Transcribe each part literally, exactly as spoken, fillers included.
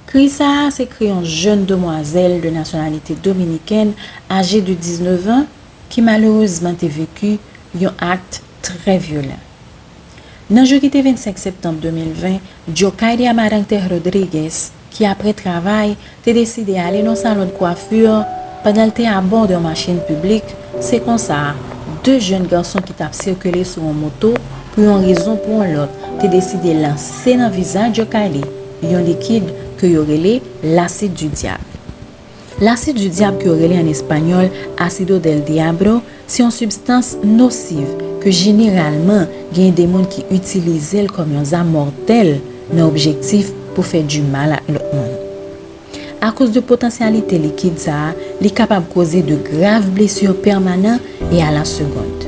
Kri sa a se kri yon jèn demwazèl de nasyonalite dominikèn aje de diznèf an ki malerezman te veki yon ak trè vyolan. Nan jou ki te vennsenk septanm de mil ven, Jokaidi Amarante Rodriguez, ki apre travay, te deside ale nan yon salon de coiffure pandan l te abò de yon machin piblik, se konsa, de jèn gason ki t ap sikile sou yon moto, pou yon rezon pou yon lòt, te deside lanse nan vizaj Jokaidi yon likid ke yo rele l'acide du diable. L'acide du diable ke yo rele an espanyòl ácido del diablo, se yon sibstans nosiv ke jeneralman gen de moun ki itilize l kòm yon zam mòtèl nan objektif pou fè du mal ak lòt moun. Akoz de potansyalite likid sa a, li kapab koze de grav blesi pèmanan e a la segond.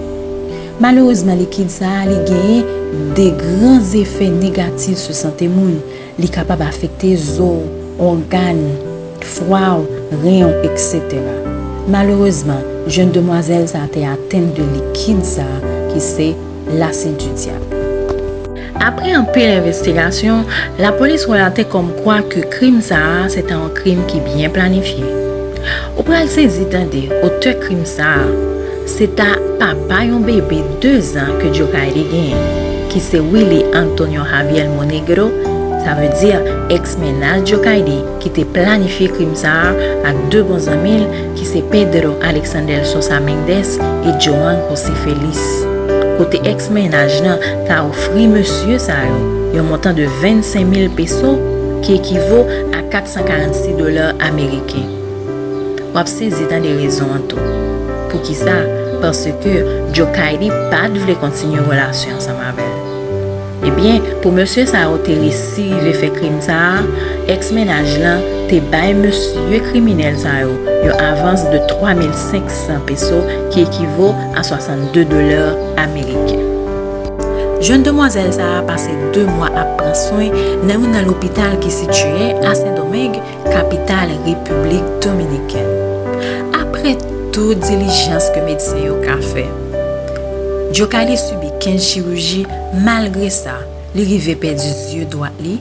Malerezman, likid sa a, li genyen de gran efè negatif sou sante moun. Li kapab afekte zo w, ògàn, fwa w, ren w, etsetera. Malerezman, jèn demwazèl sa a te atenn de likid sa a ki se l'acide du diable. Apre anpil envestigasyon, lapolis relate kòmkwa ke krim sa a se ta yon krim ki byen planifye. Ou pral sezi tande otè krim sa a, se ta papa yon bebe de zan ke Jokaidi genyen, ki se Willy Antonio Javier Monegro, sa vle di èks mennaj Jokaidi, ki te planifye krim sa a ak de bon zanmi l, ki se Pedro Alexander Sosa Mendes e Joan José Félix. Kote èks mennaj lan ta ofri mesye sa yo yon montan de vennsenk mil peso, ki ekivo a kat san karannsis dola ameriken. W ap sezi tande rezon an tou. Poukisa? Paske Jokaidi pa t vle kontinye relasyon ansanm avè l. Ebyen, pou mesye sa yo te resi rive fè krim sa a, èks mennaj lan te bay mesye kriminèl sa yo yon avans de twa mil senk san peso, ki ekivo a swasannde dola ameriken. Jèn demwazèl sa a pase de mwa ap pran swen nan youn nan lopital ki sitiye a Sendomeng, kapital Repiblik Dominikèn. Apre tout dilijans ke medsen yo ka fè, Jokaidi sibi kenz chiriji, malgre sa, li rive pèdi zye dwat li.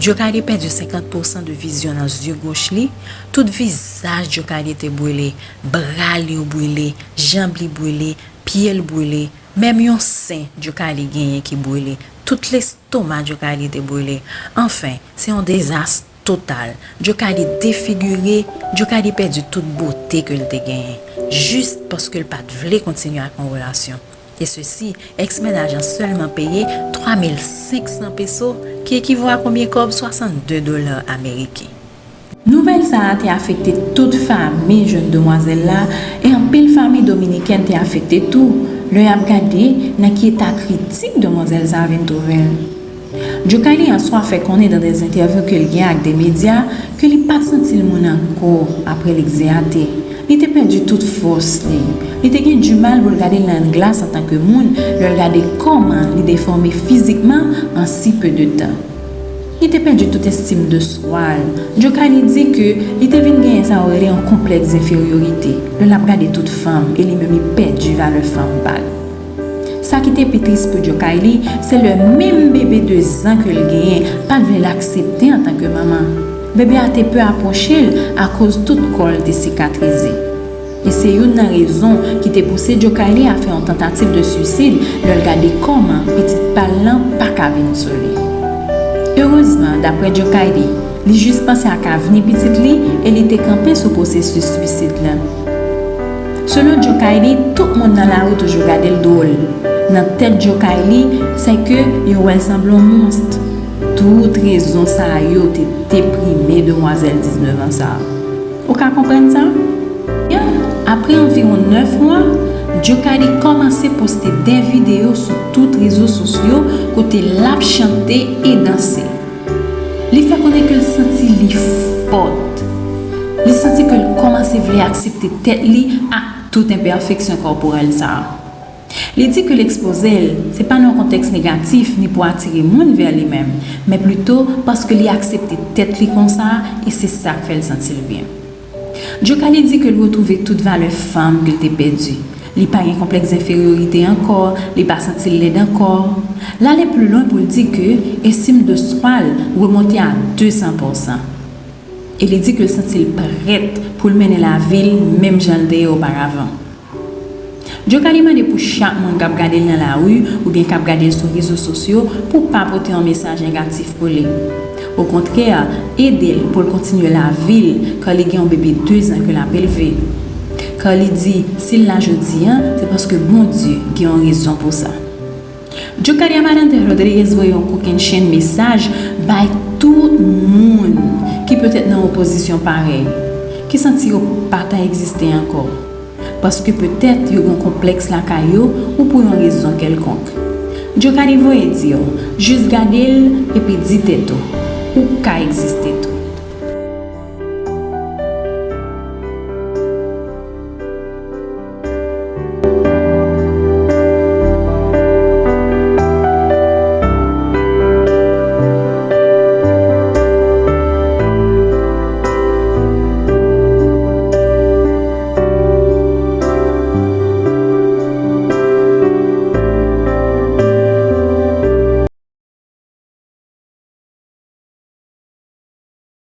Jokaidi pèdi senkant pousan de vizyon nan zye goch li. Tout vizaj Jokaidi te brile, bra li yo brile, janb li brile, pye l brile, menm yon sen Jokaidi genyen ki brile. Tout lestoma Jokaidi te brile. Anfen, se yon dezas total. Jokaidi defigire, Jokaidi pèdi tout bote ke l te genyen, jis paske l pa t vle kontinye ak yon relasyon. E sesi, èks mennaj lan sèlman peye twa mil senk san peso, ki ekivo a konbyen kòb? Swasannde dola ameriken. Nouvèl sa a te afekte tout fanmi jèn demwazèl la, e anpil fanmi dominikèn te afekte tou, lè y ap gade nan ki eta kritik demwazèl sa a vin twouve l. Jokaidi answa fè konnen nan de entèvyou ke l gen ak de medya ke li pa t santi l moun ankò apre l egzeyate. Li te pèdi tout fòs li. Li te gen dimal pou l gade l nan glas antanke moun lè l gade kòman li defòme fizikman an si pe de tan. Li te pèdi tout estim de swa l. Jokaidi di ke li te vin genyen sa yo rele yon konplèks enferyorite lè l ap gade tout fanm e li menm li pèdi valè fanm pa l. Sa ki te pi tris pou Jokaidi, se lè menm bebe de zan ke l genyen pa t vle l aksepte antanke manman. Bebe a te pè apwoche l akoz tout kò l te sikatrize. E se youn nan rezon ki te pouse Jokaidi a fè yon tantativ de swisid lè l gade kòman pitit pa l lan pa ka vin sou li. Erezman, dapre Jokaidi, li jis panse ak avni pitit li e li te kanpe sou pwosesis swisid lan. Selon Jokaidi, tout moun nan lari toujou gade l dwòl. Nan tèt Jokaidi, se ke yo wè l sanble yon monst. Tout rezon sa yo te deprime demwazèl diznèf an sa a. Ou ka konprann sa? Apre anviwon nèf mwa, Jokaidi kòmanse poste de videyo sou tout rezo sosyo kote l ap chante e danse. Li fè konnen ke l santi li fòt. Li santi ke l kòmanse vle aksepte tèt li ak tout enpèfeksyon kòporèl sa a. Li di ke l ekspoze l, se pa nan yon kontèks negatif ni pou atire moun vè li menm, men plito paske li aksepte tèt li konsa e se sa k fè l santi l byen. Jokaidi di ke l retwouve tout valè fanm ke l te pèdi. Li pa gen konplèks enferyorite ankò, li pa santi l lèd ankò. L ale pli lwen pou l di ke estim de swa l remonte a de san pousan. E li di ke l santi l prèt pou l mennen lavi l menm jan l te ye oparavan. Jokadi mande pou chak moun k ap gade l nan lari oubyen k ap gade l sou rezo sosyo pou pa pote yon mesaj negatif pou li. Okontrè, ede l pou l kontinye lavi l, Carly gen yon bebe de zan ke l ap elve. Carly di, si l la jodi a, se paske Bondye gen yon rezon pou sa. Jokadi Amarante Rodriguez voye yon kokennchenn mesaj bay tout moun ki petèt nan yon pozisyon parèy, ki santi yo pa ta egziste ankò. Paske petèt yo gen konplèks lakay yo ou pou yon rezon kèlkonk. Jokadi voye di w, jis gade l epi di tèt ou, ou ka egziste tou.